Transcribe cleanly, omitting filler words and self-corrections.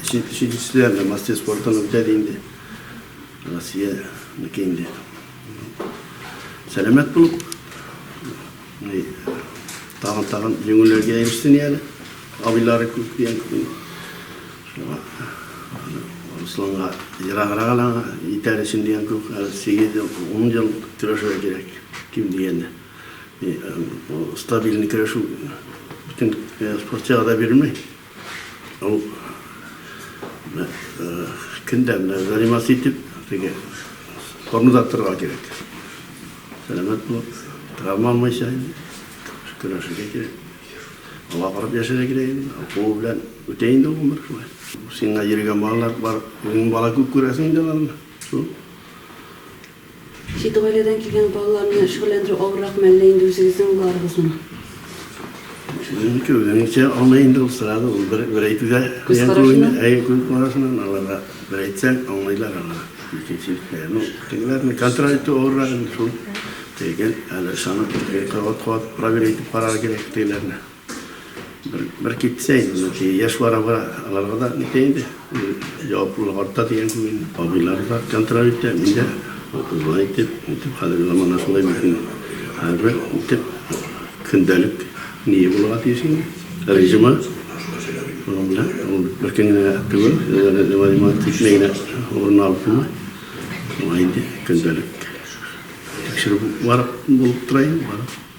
Өченчесе дә менә мастер спортын үтәде инде. Россиянеке инде. Сәламәт булып, тагын-тагын җиңүләргә ирешсен әле. Абыйлары күп дигән күп. Шуңа Русланга ераграк әле аңа җитәр өчен дигән күп, әле 8 ел, 10 ел көрәшергә кирәк, ким дигәндә. Стабильный көрәшү бөтен спортчыга да бирелми. Ул көндә менә заниматься итеп, теге формада торырга кирәк. Сәламәт булып, травма алмыйча көрәшергә кирәк. Алга карап яшәргә кирәк инде. Укуы белән үтә инде ул гомер шулай. Сиңа йөргән балалар бар, үзеңнең бала күк күрәсең инде аларны. Шул. Чит гаиләдән килгән балаларны шөгыльләндерү авырракмы, әллә инде үзегезнең улларыгызмы? Үзеңнеке үзеңнеңчә аңлый инде ул сразу, ул бер, бер әйтүдә Күз карашыннан? Әйе, күз карашыннан аларга бер әйтсәң, аңлыйлар алар. Икенче, ну, тегеләрне контроль итү авыррак инде шул. Теге әле ышанып, теге кабат-кабат проверить итеп карарга кирәк тегеләрне. Бер, бер китсә инде, менә теге яшь бара бара, аларга да нитә инде, җаваплылык арта дигән күк инде. Абыйлар да контроль итә, мин дә болай итеп, итеп, хәзерге заманда шулай бит инде. Һәрбер итеп көндәлек ние булырга тиеш инде, режимы. Шуның белән ул бер көн генә түгел, итмәй генә урын алып булмый. Шуңа инде көндәлек тикшерү барып булып тора инде, барып.